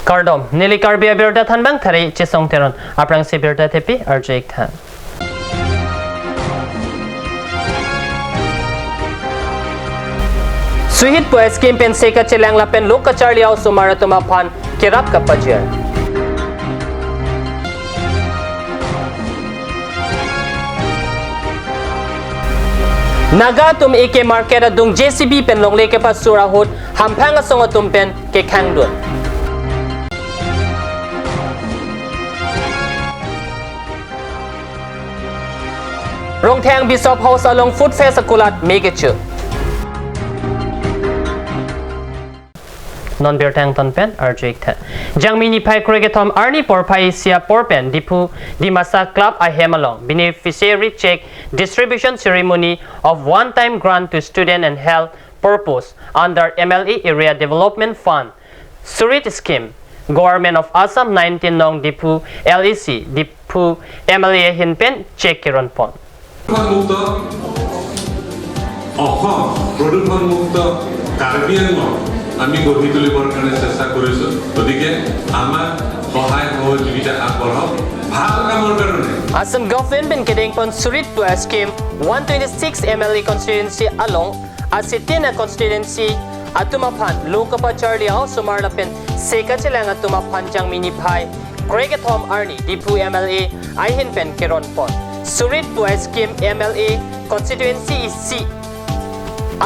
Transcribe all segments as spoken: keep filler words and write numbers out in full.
Kardom, neli Karbi Abirta thanbang Thari Chesong Teron, aphrangsi birta thepi arju-ik tha. Suhit pu a-scheme pen se kachelang lapen lo kacharli a-osomar atum aphan kerap kapajir. Naga atum A K Market adung J C B pen longle kepasur ahut hamphang asong atum pen kekhangdun. Rongtheng Bishop House along Food Fest akulat me kecho. Non birta angton pen arju-ik tha. Jangmi niphai krekethom arni porphai isi apor pen Diphu Dimasa Club ahem along beneficiary check distribution ceremony of one-time grant to student and health purpose under M L A Area Development Fund, Surit Scheme, Government of Assam nineteen nong Diphu L A C, Diphu M L A ahin pen check keron pon. মুক্ত অসম, প্ৰদূষণ মুক্ত কাৰ্বি আংলং আমি গঢ়ি তুলিবৰ কাৰণে চেষ্টা কৰিছো। গতিকে আমাক সহায় সহযোগিতা আগবঢ়াওক ভাল কামৰ কাৰণে। Assam government pen kedeng pon Surit pu a-scheme one twenty-six M L A constituency along asitin a-constituency atum aphan lo kapacharli a-osomar lapen se kachelang atum aphan Jangmi niphai krekethom arni Diphu M L A ahin pen keron pon. Surit pu a-scheme M L A constituency isi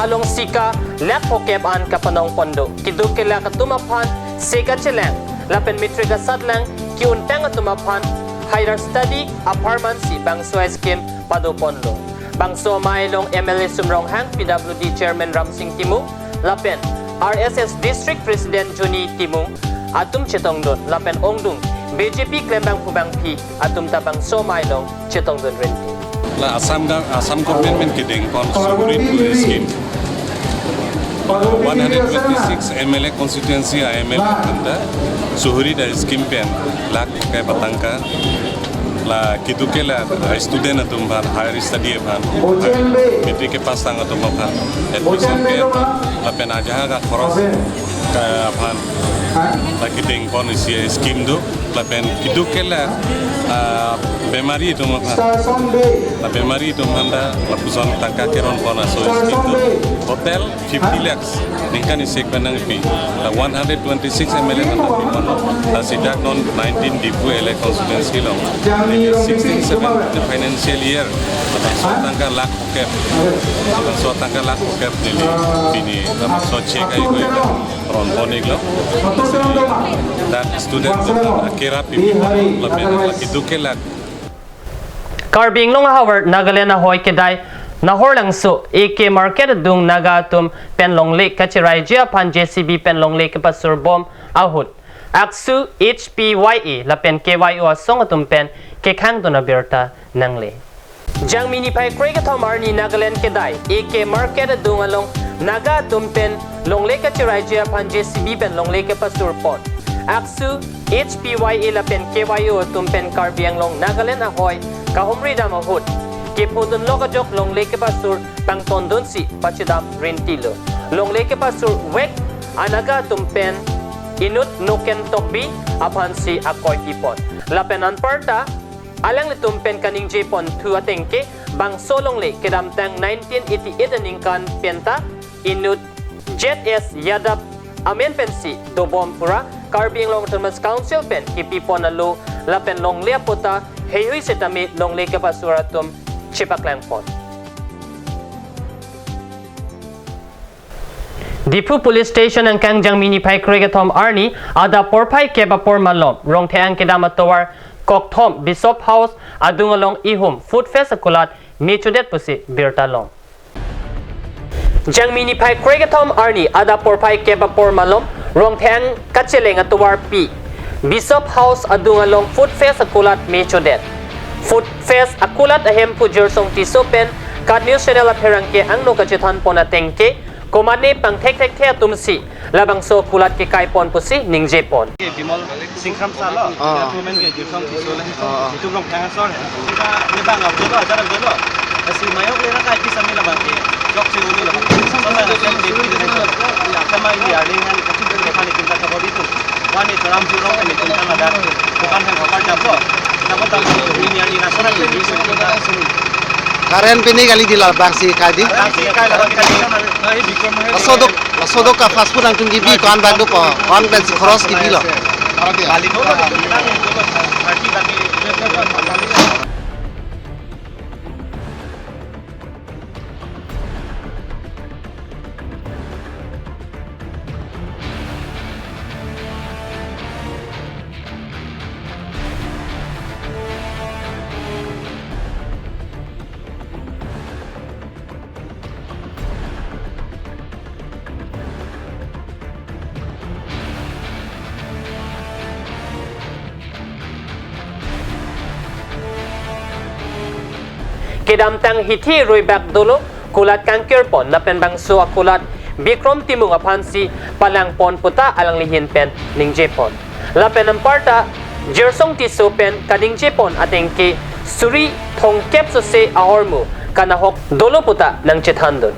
along sika lakh phokep an kapanong pon do. Keduk kelak atum aphan se kachelang lapen matric asatlang ke-untang atum aphan higher study apharman si bangso a-scheme pado ponlo. Bangso amei along M L A Sum Ronghang, P W D Chairman Ramsing Timung, lapen R S S District President Johnny Timung atum chetongdun, lapen ongdung B J P klembangphu bangphi atum ta bangso amei along chetongdun rinti. La Assam ga, Assam government pen kedeng pon Surit pu scheme. One hundred twenty-six M L A constituency a M L A atum ta Surit a-scheme pen lakh phokep atangka. La keduk kelak student atum aphan, higher study aphan, matric kepass tang atum aphan admission ke, lapen ajahak akhoros ke aphan la kedeng pon isi scheme do, lapen keduk kelak, ah, bemari atum aphan, la bemari atum aphan ta lapuson tangka keron pon aso scheme do. Total fifty lakhs ningkan isi pen nangpi. La one hundred twenty-six M L A nangpi mano. La sita non nineteen Diphu L A constituency along sixteen seven financial year, labangso tangka lakh phokep, labangso tangka lakh phokep neli pini labangso check ai koi ron pon-iklo. Dak student atum kerap pipi lapen la keduk kelak. Karbi Anglong ahavar Nagaland ahoi kedai Nahorlangso A K Market adung Naga atum pen longle kachiraiji aphan J C B pen longle kepasur bom ahut ACSU, H P Y A lapen K Y O asong atum pen kekhangdun abirta nangle. Jangmi niphai krekethom arni Nagaland kedai A K Market adung along Naga atum pen longle kachiraiji aphan J C B pen longle kepasur pon. ACSU, H P Y A lapen K Y O atum pen Karbi Anglong Nagaland ahoi kahumri dam ahut kephodun lok ajok longle kepasur pangtondun si pachedam rintilo. Longle kepasur vek a-Naga atum pen inut Noken Tokbi aphan si akoi pipon. Lapen anparta alanglitum pen kaningje ponthu ateng ke bangso longle kedamtang nineteen eighty-eight aningkan penta inut Z S Yadav amen pensi dobom pura Karbi Anglong Autonomous Council pen kepipon alo lapen longle apota heihui setame longle kepasur atum chepaklang pon. Diphu Police Station angkang Jangmi niphai krekethom arni adap porphai kep apor malom Rongtheng kedam atovar kokthom Bishop House adung along ihum Food Fest akulat mechodet pusi birta long. Jangmi niphai krekethom arni adap porphai kep apor malom Rongtheng kacheleng atovarpi Bishop House adung along Food Fest akulat mechodet. Food Fest akulat ahemphu Jirsong Tisso pen KAT News Channel apherangke angno kachethan pon ateng ke komatne pangthekthekthe atumsi labangso kulat kekai pon pusi ningje pon. Ke Bimol Singh Kramsa lo, ah, government ke Jirsong Tisso lo. Ah. Itum Rongtheng asor he. Kita ni bang abdul lo, ajar abdul lo. Asi mayok le rakai pisa mi labang ke. Jok se uni labang. Sama na sem de. Sama ini arning han kacil kecil kali kita kabodi tu. Wani toram jurong ini tentang ada bukan yang bakal jablo. Dapat tahu ini yang ini nasional ini. Current pini kali di labang si kadi. Laso dok, laso dok ka fast food nangtum kebi ko-an bag dopo, ko-an pensi cross kebilo. Balik ko, balik ko. Kedamtang hithi rui bak dolo kulat kangkir pon lapen bangso akulat Bikrom Timung aphansi palang pon puta alangli ahin pen ningje pon. Lapen anparta Jirsong Tisso pen kaningje pon ateng ke suri thomkep sose ahormu kanahok dolo puta nangchethan dun.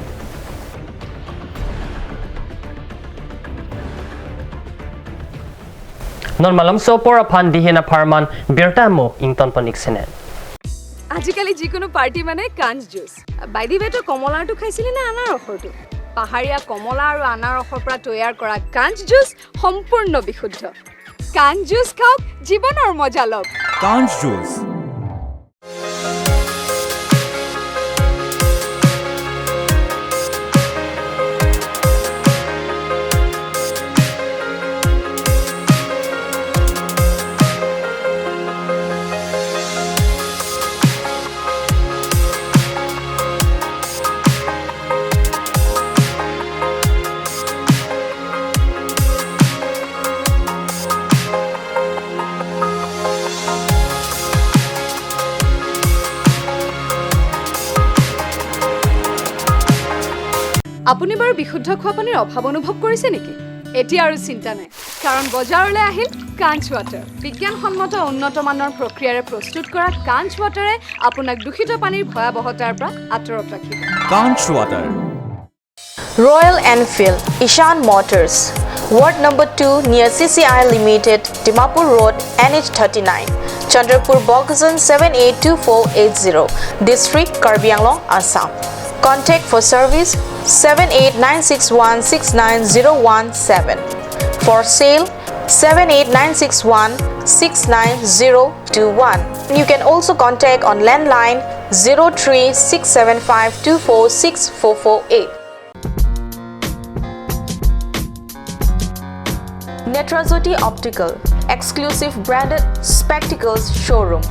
Non malomso apor aphan dihin apharman birta mo ington pon ik sene. আজিকালি যিকোনো পাৰ্টি মানে কাঞ্চ juice. By the ৱে, তই কমলাৰটো খাইছিলি নে আনাৰসৰটো? পাহাৰীয়া কমলা আৰু আনাৰসৰ পৰা তৈয়াৰ কৰা কাঞ্চ জুচ সম্পূৰ্ণ বিশুদ্ধ। কাঞ্চ জুচ খাওক, জীৱনৰ মজা লওক। কাঞ্চ জুচ। আপুনি বাৰু বিশুদ্ধ খোৱা পানীৰ অভাৱ অনুভৱ কৰিছে নেকি? এতিয়া আৰু চিন্তা নাই, কাৰণ বজাৰলৈ আহিল কাঞ্চ ৱাটাৰ। বিজ্ঞানসন্মত উন্নত মানৰ প্ৰক্ৰিয়াৰে প্ৰস্তুত কৰা কাঞ্চ ৱাটাৰে আপোনাক দূষিত পানীৰ ভয়াৱহতাৰ পৰা আঁতৰত ৰাখিব। কাঞ্চ water. Royal Enfield, Ishan Motors, Ward number two near C C I Limited, Dimapur Road, N H thirty-nine, Chandrapur, Bokajan seven eight two four eight zero, District, Karbi Anglong, Assam. Contact for service seven eight nine six one six nine zero one seven. For sale, seven eight nine six one six nine zero two one. You can also contact on landline zero three six seven five two four six four four eight. Netrajyoti Optical, exclusive branded spectacles showroom.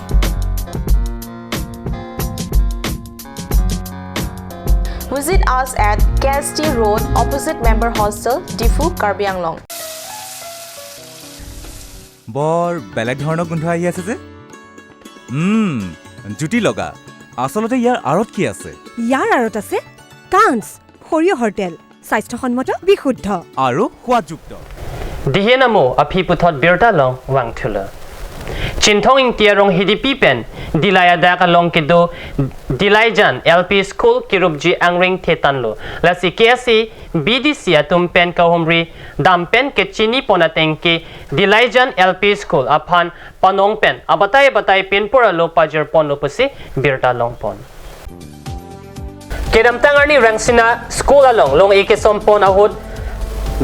Visit us at K S T Road, opposite Member Hostel, Diphu, Karbi Anglong. বৰ বেলেগ ধৰণৰ গোন্ধ আহি আছে যে। উম, জুতি লগা। আচলতে ইয়াৰ আঁৰত কি আছে? ইয়াৰ আঁৰত আছে কাঞ্চ, সৰিয়হৰ তেল, স্বাস্থ্যসন্মত, বিশুদ্ধ আৰু সোৱাদযুক্ত। Dihin amo aphi puthot birta long vangthulo. Chinthong Ingti arong Hidipi pen Dillai adak along kedo Dillaijan L P School kirupji angring thetanlo. Lasi K S A B D C atum pen kahumri dam pen kechini pon ateng ke Dillaijan L P School aphan panong pen abatai abatai pinpur alo pajir ponlo pusi birta long pon. Kedamtang arni Rangsina School along long-e kesom pon ahut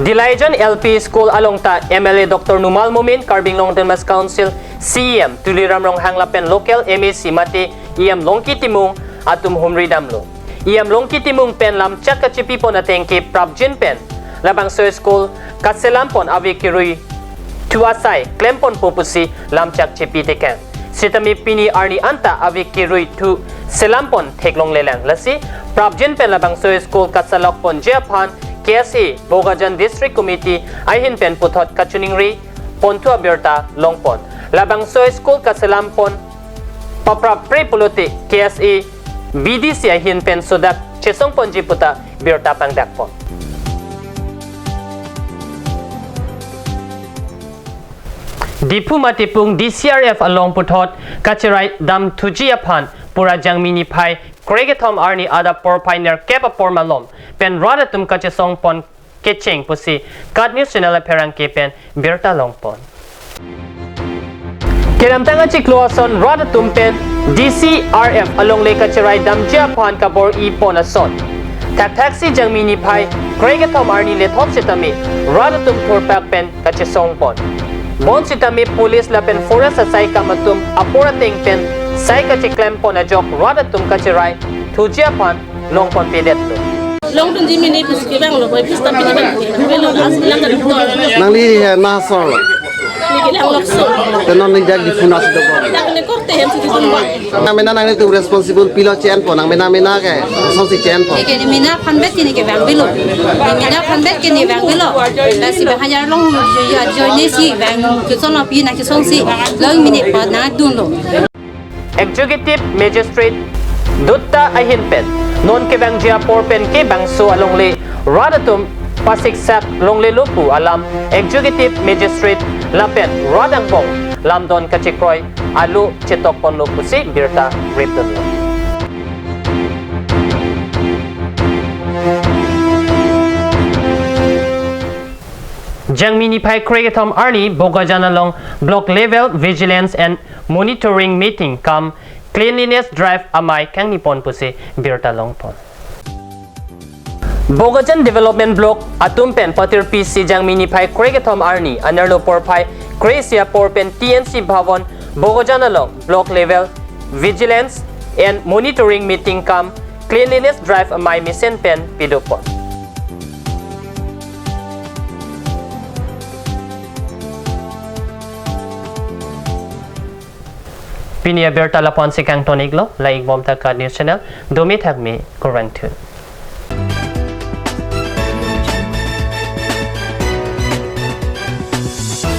Dillaijan L P School along ta M L A Doctor Numal Momin, Karbi Anglong Autonomous Council C E M Tuliram Ronghang lapen local M A C mate E M Longki Timung atum humri damlo. E M Longki Timung pen lamchak kachepi pon ateng ke prapjin pen labangso school kaselam pon ave kerui thu asai klem ponpo pusi lamchak chepi tekang. Sitame pini arni anta ave kerui thu selam pon theklonglelang. Lasi prapjin pen labangso school kasalok ponji aphan K S A Bokajan District Committee ahin pen puthot kachiningri ponthu abirta long pon. Labangso school kaselam pon paprapre pulote K S A B D C ahin pen sodak chesong ponji puta birta pangdak pon. Diphu Matipung D C R F along puthot kacherai damthuji aphan pura Jangmi niphai krekethom arni adap porphai nerkep apor malom pen rat atum kachesong pon kecheng pusi KAT News Channel apherangke pen birta longpon. Kedamtang achiklo ason rat atum pen D C R F alongle kacherai damji aphan kabor-ipon ason, thakthaksi Jangmi niphai krekethom arni lethot sitame rat atum thurpak pen kachesongpon. Bonsitame police lapen forest asaikam atum apor ateng pen sai kacheklempon ajok rat atum kacherai thuji aphan longponpedetlo. Longdunji mene pusi kevanglo, koi pista pini bang. Velo, as lang ka dukdor. Nangli he na asor lo. Neli ke Langlokso. Te non neli dak Diphu nasi do. Dak ne korte hem si dun ba. Nang mena nanglitum responsible pilo chenpo, nang mena mena ke, asonsi chenpo. Neli ke mena aphan bet ke neli kevang velo. Neli mena aphan bet ke neli vang velo. Lasi bang hajar long yo yo yo neli si vang keson lo pi na kesonsi. Long mene pa nangdunlo. Executive Magistrate Dutta ahin pen non kevangji apor pen ke bangso alongle rat atum pasiksak longlelo pu alam Executive Magistrate lapen rat angbong lamdon kachekroi alo chetokponlo pusi birta ripdunlo. Jangmi niphai krekethom arni Bokajan along Block Level Vigilance and Monitoring Meeting cum Cleanliness Drive amei kangnipon pusi birta longpon. Bokajan Development Block atum pen patirpi si Jangmi niphai krekethom arni anerlo porphai kre-isi apor pen T N C Bhavan Bokajan along Block Level Vigilance and Monitoring Meeting cum Cleanliness Drive amei mesen pen pidopon. Pini abirta lapu-an si kangton-iklo, la-ikbom ta KAT News Channel, dome thakme, kurvangthu.